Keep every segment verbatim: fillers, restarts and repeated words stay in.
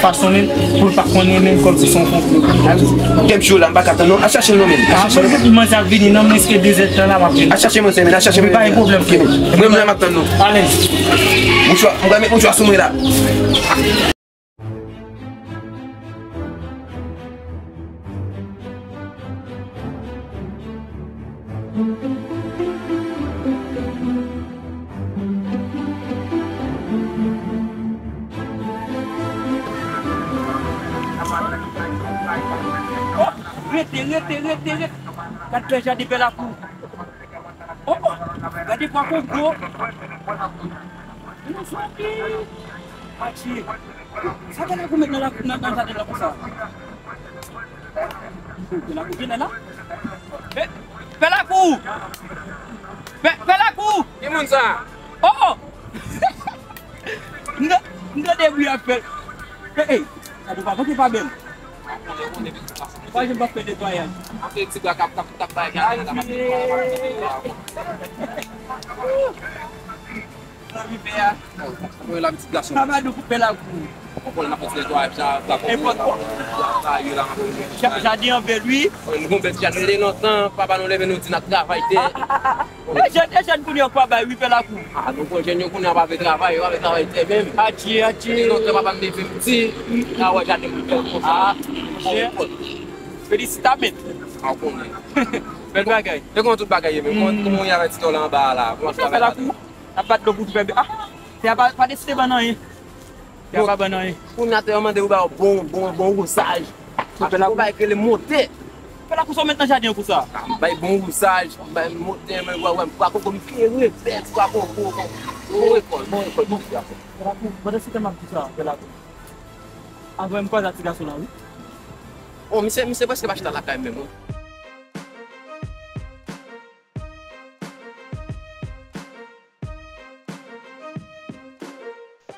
Fason menm, pou l pa konnen menm kòmsi se yon konplo. Kèm jou la, m pa ka tann non. Al chache l non menm. Al chache l. Manje ap vini, non, men eske dezèdtan la, m ap vini. Al chache mwen, men, al chache mwen. Pa gen pwoblèm, frè. Mwen menm la, m ap tann nou. Alèz. Mouchwa, m pral met mouchwa sou mwen la. Oh, rete, rete, rete, rete. Gad pè jaden pè lakou. Oh, oh, gade pwa kongo. Yon fanmi. Atye. Sa pè lakou met nan lakou, nan, nan jaden la konsa? Pè lakou vin la. Pè, pè lakou! Pè, pè lakou! Ki moun sa? Oh! M ta-, m tande bri ap fè. Hey, hey, sa pou pa manke pa bèl. Pa janm pa fè netwayaj. Ap fè ti bwa kap, kap, kap bay. Ay, Anvi fè a. Mwen la pitit gason. Sa va nou koupe la pou. Konprann nan fè ti netwayaj sa, pa konprann. Enpòtan. Sa yo la. Ja-, jaden an bèl wi. Mwen gon bèl jaden de lontan, papa nou leve nou di n ap travay tè. Men jèn, e jèn kounye a pa bay wi pè lakou. Ah, nou konn jèn yo kounye a pa vle travay, yo pa vle travay tè menm. Atye, atye. De lontan papa m te fè m di, ta wè jaden pou fè konsa. Ah, monchè. Felisitasyon. Ah, ou konnen. Bèl bagay. E kòman tout bagay ye menm? Kòman, kòman w ye avèk ti tò la anba a la? Kòman travay la? N ap bat dlo pou fè be-, ah, tè a pa, pa deside ban n anyen. Tè a pa ban n anyen. Kounye a tè yo mande ou ba yo bon, bon, bon wozaj. Bon, pè lakou. Bay kele monte. Pè lakou sa w met nan jaden an konsa? Ah, m bay bon wozaj, m bay monte, men wè, wè, m pwa koko m kere, bèl pwa koko. Bon rekòt, bon rekòt, bon rekòt. Pè lakou, pandan se tan m ap di sa, pè lakou. Avè m kwaze ak ti gason la, wi. Oh, misye, misye prèske pa chita lakay menm, wi.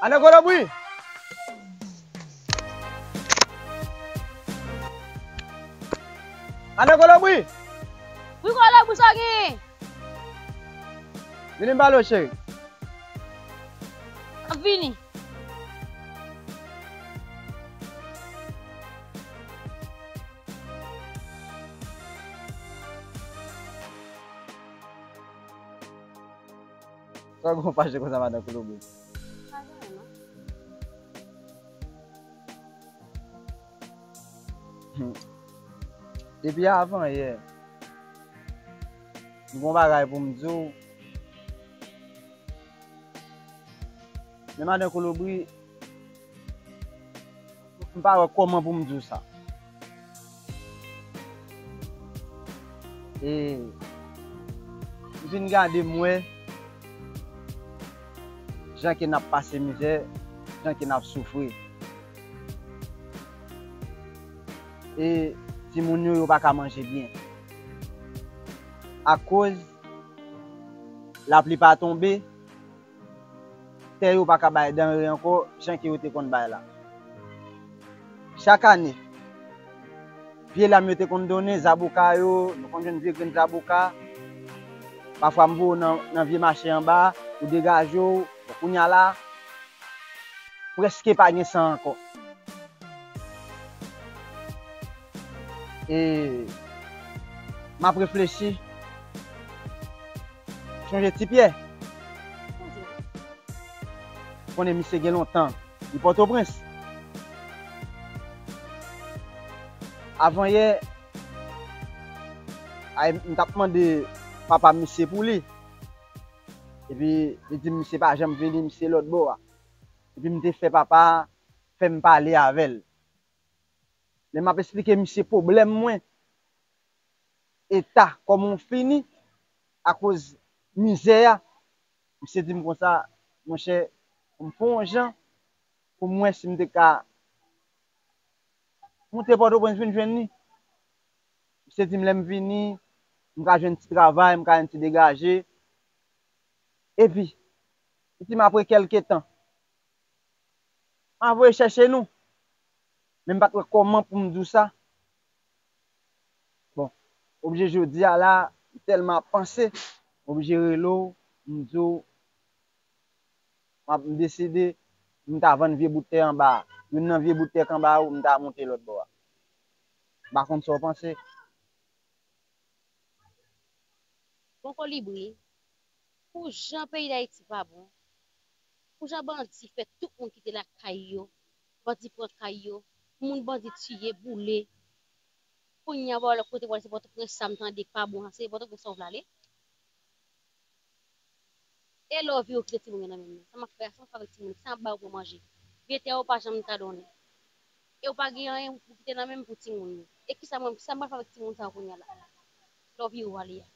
Ane Kolobri! Ane Kolobri! Wi, Kolobri, sa w genyen? Vini m pale w, cheri. M ap vini. Sa w gon fache konsa, madan Kolobri? Pa gen anyen, non. Hmm. Depi avan yè, m gon bagay pou m di w. Men madan Kolobri, m pa wè kòman pou m di w sa. E m vin gade, m wè jan ke n ap pase mizè, jan ke n ap soufri. E timoun yo, yo pa ka manje byen. Akoz lapli pa tonbe, tè yo pa ka bay danre ankò, jan ke yo te konn bay la. Chak ane, vye lam yo te konn donnen, zaboka yo, nou konn jwenn vye grenn zaboka. Pafwa m voye w nan, nan vye mache anba, ou degaje w, bon, kounye a la, prèske pa gen san ankò. E m ap reflechi. Sonje Ti Pyè? Sonje. Ou konnen misye gen lontan li Pòtoprens. Avanyè, ay, m t ap mande papa misye pou li. Epi li di m misye pa janm vini, misye lòt bò a. Epi m te fè papa a fè m pale avè l. Lè m ap esplike misye pwoblèm mwen, eta kòman w fini akoz mizè a, misye di m konsa, monchè, pou m fè yon jan pou m wè si m te ka moute Pòtoprens vin jwenn li. Misye di m lè m vini, m ka jwenn ti travay, m ka jwenn ti degaje. Epi, li di m apre kèlke tan, m a voye chèche nou. Men m pa t wè kòman pou m di w sa. Bon, oblije jodi a la, m tèlman ap panse, m oblije rele w, m di w, m ap, m deside, m ta vann vye bout tè anba a. Youn nan vye bout tè k anba yo, m ta monte lòt bò a. M pa konn sa w panse. Bon Kolibri, pou jan peyi Dayiti pa bon, pou jan bandi fè tout moun kite lakay yo, bandi pran kay yo, moun bandi tiye, boule, kounye a w pa wè lòt kote pou ale se Pòtoprens sa m tande k pa bon an, se Pòtoprens sa w vle ale? E lè w vire w kite timoun yo nan men m nan, sa m ap fè a, sa m ap fè avèk timoun yo, kisa m ap ba yo pou yo manje? Vye tè yo pa janm ta donnen. E w pa gen anyen pou kite nan men m pou timoun yo. E kisa mwen, kisa m pral fè avèk timoun sa yo kounye a la? Lè w vire w ale a.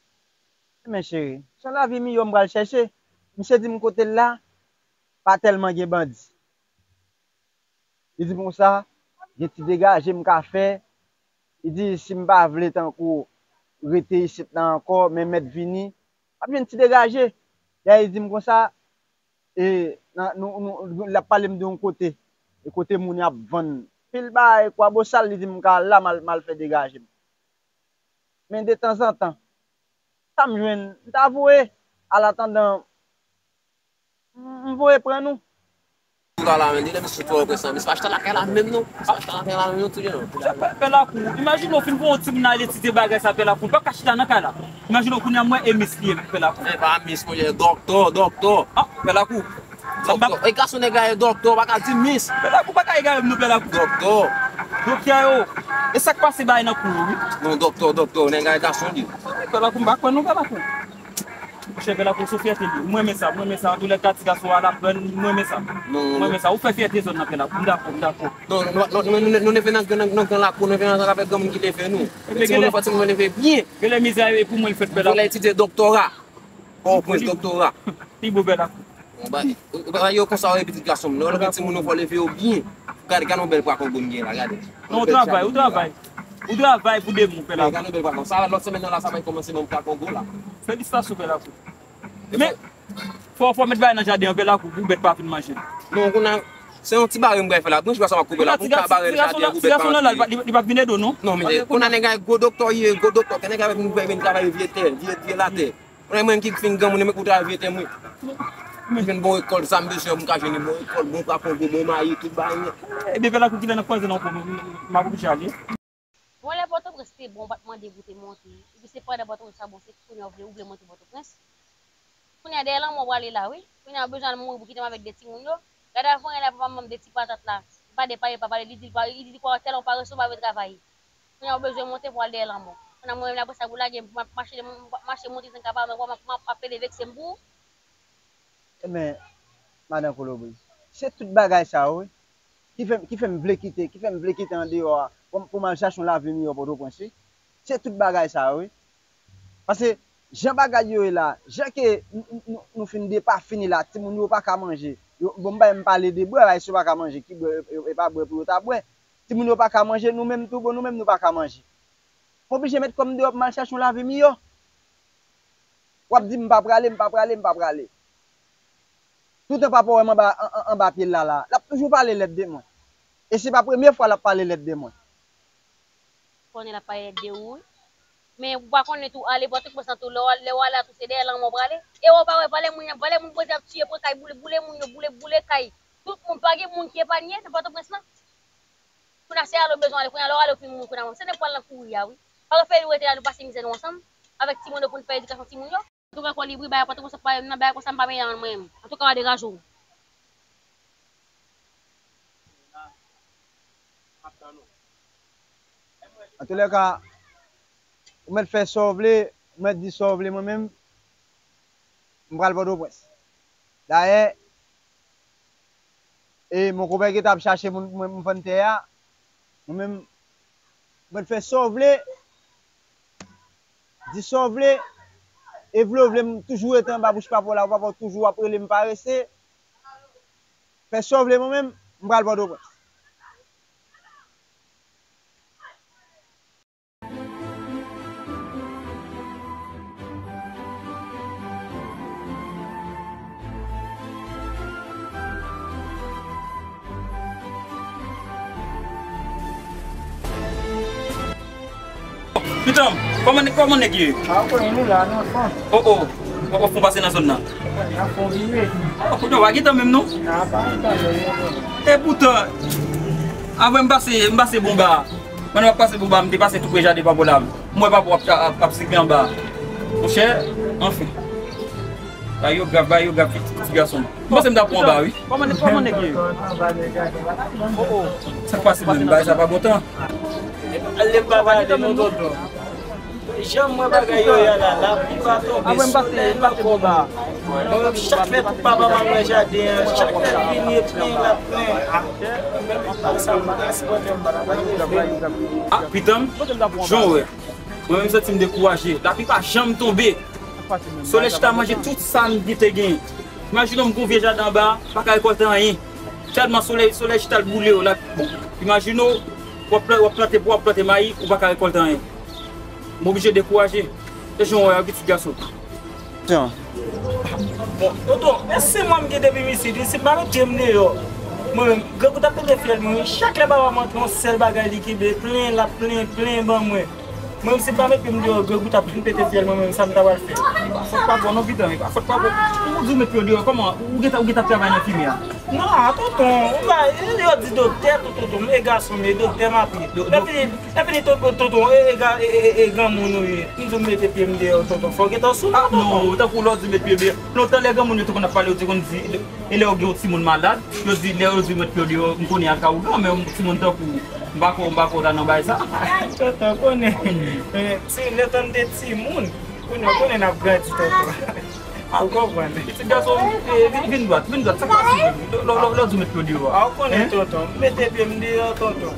Men cheri, se yon lavi miyò m pral chèche. Misye di m kote l la, pa tèlman gen bandi. Li di m konsa, gen ti degaje m ka fè. Li di si m pa vle tankou rete isit la ankò, men mèt vini, m ap jwenn ti degaje. Dayè li di m konsa, e, nan, nou, nou, l ap pale m de yon kote, e kote moun y ap vann pil bagay, kwabosal, li di m m ka al la, m al, m al fè degaje m. Men detanzantan, sa m jwenn, m ta voye, alatandan, m voye pran nou. Kou la la men, depi mis sou twò près la, mis pa chita lakay la menm non. Mis pa chita lakay la menm non, touye non. Pè Lakou, imajine w fin pran yon timoun al etidye bagay sa Pè Lakou, li p ap ka chita nan kay la. Imajine w kounye a m wè e mis li ye Pè Lakou. E pa mis monchè, doktè, doktè. Ah, Pè Lakou. Doktè, e gason nèg la ye doktè, ou pa ka di mis. Pè Lakou pa ka egare m non Pè Lakou. Doktè. Doktè yo. E sa k pase bagay nan kou yo wi. Non, doktè, doktè, nèg la e gason li. Pè Lakou, m pa kwè non Pè Lakou. Monchè Pè Lakou se yon fyète li ye. M renmen sa, m renmen sa. Antoulèka ti gason a l ap pran, m renmen sa. M renmen sa. Ou fè fyète zòn nan Pè Lakou. M dakò, m dakò. Non, non, non, nou, nou, nou leve nan, nan, nan gran lakou, nou leve nan zòn avèk granmoun ki leve nou. Timoun nou fò timoun nou leve byen. Genlè mizè e pou mwen l fèt Pè Lakou. Genlè etidye doktora. Pòtoprens doktora. Pi bon Pè Lakou. Bon, ba, ba yo konsa wi pitit gason m. Lè w leve timoun ou fò leve yo byen. Gade, gade yon bèl pwa Kongo m gen la, gade. Non, ou travay, ou travay. Ou travay pou demen w Pè Lakou. Gade yon bèl pwa Kongo. Sa lòt semèn nan la sa pral kòmanse ban m pwa Kongo la. Felisitasyon Pè Lakou. Men, fò, fò w mèt bagay nan jaden an Pè Lakou pou bèt pa vin manje l. Non, kounye a, se yon ti bare m pral fè la. Branch bwa sa m ap koupe la pou m ka bare l jaden an pou bèt pa antre. Li p ap vin ede w non. Non, men kounye a nèg la gwo doktè li ye, gwo doktè. Kè nèg la vin, vin travay vye tè, vye, vye latè. Mwen menm ki fin granmoun, mwen pou travay vye tè mwen. Mwen jwenn bon rekòl, sa m bezwen pou m ka jwenn bon rekòl, bon pwa Kongo, bon mayi, tout bagay nèt. Ebyen Pè Lakou kilè n ap kwaze nan pon, m ap oblije ale. Bon, lè Pòtoprens te bon, ou pa t mande pou te monte. Epi se pandan Pòtoprens pa bon, se kounye a ou vle, ou vle monte Pòtoprens. Kounye a dèyè lanmò ou prale la wi. Kounye a ou bezwen al mouri pou kite m avèk de timoun yo. Gade avan yè la papa m ban m de ti patat la. Li pa de pale, pa pale, li di, li di kwa tèl yon parese ou pa vle travay. Kounye a ou bezwen monte pou al dèyè lanmò. Kounye a mwen menm la apre sa pou lage m, pou m ap mache, m ap mache monte zanka pa mwen, pou m ap, m ap, ap pede vekse m pou ou. Ebyen, madan Kolobri, se tout bagay sa yo wi ki fè, ki fè m vle kite, ki fè m vle kite andeyò a pou m, pou m al chache yon lavi miyò Pòtoprens wi. Se tout bagay sa yo wi. Paske jan bagay yo ye la, jan ke n, n, nou, nou fin depafini la, timoun yo pa ka manje. Yo, bon, m bay m pale de bwè, bay si yo pa ka manje, ki bwè, e, e pa bwè pou yo ta bwè. Timoun yo pa ka manje, nou menm tou, bon, nou menm nou pa ka manje. M oblije met kò m deyò pou m al chache yon lavi miyò. W ap di m pa prale, m pa prale, m pa prale. Toutan papa w wè m anba, an, an, anba pye l la la, l ap toujou pale lèd de mwen. E se pa premye fwa l ap pale lèd de mwen. Konnen l ap pale lèd de ou wi. Men ou pa konnen tou ale Pòtoprens lan tou, lè w, lè w ale a tou se dèyè lanmò w prale. E w pa wè valè moun y ap, valè moun bandi ap tiye, pran kay, boule, boule moun yo, boule, boule kay. Tout moun, pa gen moun ki epanye nan Pòtoprens lan. Kounye a se ale w bezwen ale, kounye a lè w ale w fin mouri kounye a menm. Se nèg pral nan kouri a wi. Pa refere rete la nou pase mizè nou ansanm avèk timoun yo pou n fè edikasyon timoun yo. Antouka Kolibri bagay Pòtoprens ap pale m nan bagay konsa m pa mele ann mwen menm. Antouka w a degaje w. Antoulèka, ou mèt fè sa w vle, ou mèt di sa w vle, mwen menm, m pral Pòtoprens. Dayè, e mon konpè gentan ap chache moun pou mwen pou m vann tè a, mwen menm, ou mèt fè sa w vle, di sa w vle, e vle w vle m toujou rete anba bouch papa w la, papa w toujou ap rele m parese, fè sa w vle mwen menm, m pral Pòtoprens. Pitanm, kòman, kòman nèg ye? A, ou konnen nou la, nou anfòm. O, o, ou fon pase nan zòn nan. N ap fè yon vire. Oh, kounye a w pa gentan menm non. A, pa gentan menm non. Epoutan, avan m pase, m pase Bonba. Pandan m ap pase Bonba, m te pase tou pre jaden Papa w la. M wè Papa w ap, ap, ap sigle anba. Monchè, anfen. Bagay yo grav, bagay yo grav, ti, ti gason. M panse m ta pran anba, wi. Kòman, kòman nèg yo ye? Oh, oh. Sa k pase menm? Bagay sa pa bon tan. Ale m pa pale non, tonton. Jan m wè bagay yo ye la, lapli pa tonbe, solèy nan kò m. Mwen menm, chak lè papa m al nan jaden an, chak lè l vini, e plen l ap plen. Ah, menm pa sa, m pa ka sipòte, m pa ka pale. Ah, pitanm, jan w wè. Mwen menm, m santi m dekouraje. Lapli pa janm tonbe. Solèy chita manje tout sa m te gen. Imajine w, m gen yon vye jaden anba, m pa ka rekòlte anyen. Tèlman solèy, solèy chita l boule yo la. Bon, imajine w, w ap plan-, w ap plante, w ap plante mayi, ou pa ka rekòlte anyen. M oblije dekouraje. Se jan w wè a, pitit gason. Jan. Bon, tonton, e se mwen m gen depi m isit, wi, si m pa met pye m deyò. Mwen menm, grangou t ap pete fyèl mwen, wi. Chak lè papa m antre, yon sèl bagay li kenbe, plen, l ap plen, plen ban mwen. Mwen menm, si m pa met pye m deyò, grangou t ap fin pete fyèl mwen menm, sa m ta pral fè? Fòk pa bon, non, pitanm, e pa fòt pa bon. Ou di w met pye w deyò, kòman? Ou gentan, ou gentan travay nan fimen an? Non, a, tonton, ou pa, yo di doktè tou, tonton, m e gason, m e doktè m ap ye. Lè fini, lè fini, tonton, tonton, e, e, e, e, e granmoun ou ye. M di w mete pye m deyò, tonton, fò w gentan sou mwen, tonton. Ah, non, tankou lè w di met pye m deyò. Lontan, lè granmoun yo te konn ap pale, yo te konn di, e lè yo gen yon timoun malad, yo di, lè yo di met pye w deyò, m konnen al ka ougan, men yon timoun tankou w, m pa kwè, m pa kwè w ta nan bagay sa. Tonton, konnen, eh, ti, lè tan m te timoun, konnen, konnen n ap grandi, tonton. Ou konprann? Pitit gason, eh, vin, vin dwat, vin dwat, sa k pase menm? Lè, lè, lè, lè w di w met pye w deyò a. A, ou konnen, tonton, m mete pye m deyò, tonton.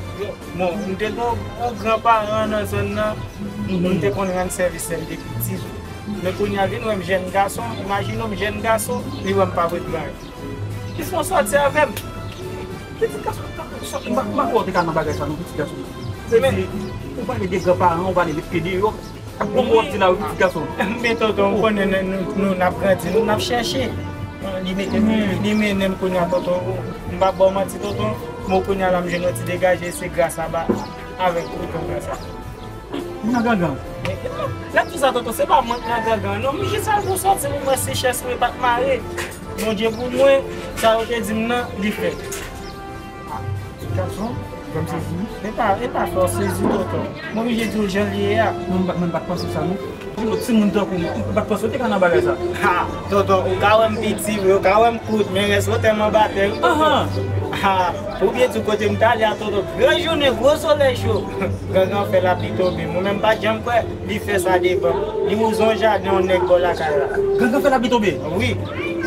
Bon, m te gen yon, yon gran paran nan zòn nan, m te konn rann sèvis lè m te piti. Men kounye a vin wè m jèn gason, imajine w m jèn gason, li wè m pa prepare. Li fè yon sòti avè m. Pitit gason, m pa, m pa kwè w te ka nan bagay sa non, pitit gason. Se di, ou pale de gran paran, ou pale de pye deyò. Bon, w ap di la, wi, pitit gason. Men tonton, ou konnen nou, nou, nou, n ap grandi, nou, n ap chèche. Li mete, li mennen m kounye a, tonton. M p ap ba w manti, tonton. Bon, kounye a la, m jwenn yon ti degaje, se gras a ba, avèk tonton sa. Ou nan gangan? Lè m di w sa, tonton, se pa mwen k nan gangan, non. M jis al pou sòti pou mwen si chès mwen pa t mare. Bondye pou mwen, sa yo te di m nan, li fèt. Ah, ti gason, jan m sezi. E pa, e pa fè w sezi, tonton. M oblije di w jan l ye a. Mwen, m pa, mwen pa t panse sa, non. Yon timoun tankou m, m pa t panse w te ka nan bagay sa. Ha, tonton, ou ka wè m piti vre, ou ka wè m kout, men rès yo tèlman batè, wi, tonton. Ahan. Ha, ou byen di w kote m t ale a, tonton. Gran jounen, gwo solèy cho. Gangan fè lapli tonbe. Mwen menm, m pa t janm kwè li fè sa devan. Li wouze yon jaden yon nèg bò lakay la. Gangan fè lapli tonbe? Wi.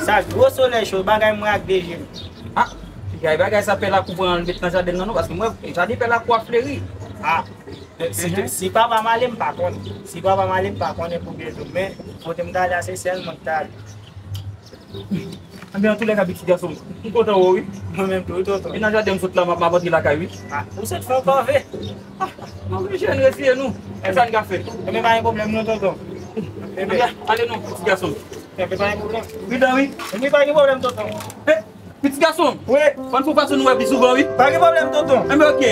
Sa gwo solèy cho, bagay m wè ak de je m. Ah, gade bagay sa pè lakou pran l met nan jaden nan non, paske mwen, jaden pè lakou a fleri. Ah, si, si papa m ale, m pa konnen. Si papa m ale, m pa konnen pou byen di w. Men, kote m t ale a, se sèl mwen k t ale. Anben, antoulèka, pitit gason m, m kontan wè w, wi. Mwen menm tou, tonton. E nan jaden m sot la, m ap, m ap antre lakay, wi. Ah, ou sot fè yon kòve. Ah, non, men jèn, retire nou. E sa n ka fè? Enben, pa gen pwoblèm non, tonton. Enben, ale non, pitit gason m. Enben, pa gen pwoblèm. Pridan, wi. Enben, pa gen pwoblèm, tonton. Eh, pitit gason m. Wi. Fò n fè yon fason nou wè pi souvan, wi. Pa gen pwoblèm, tonton. Enben, oke.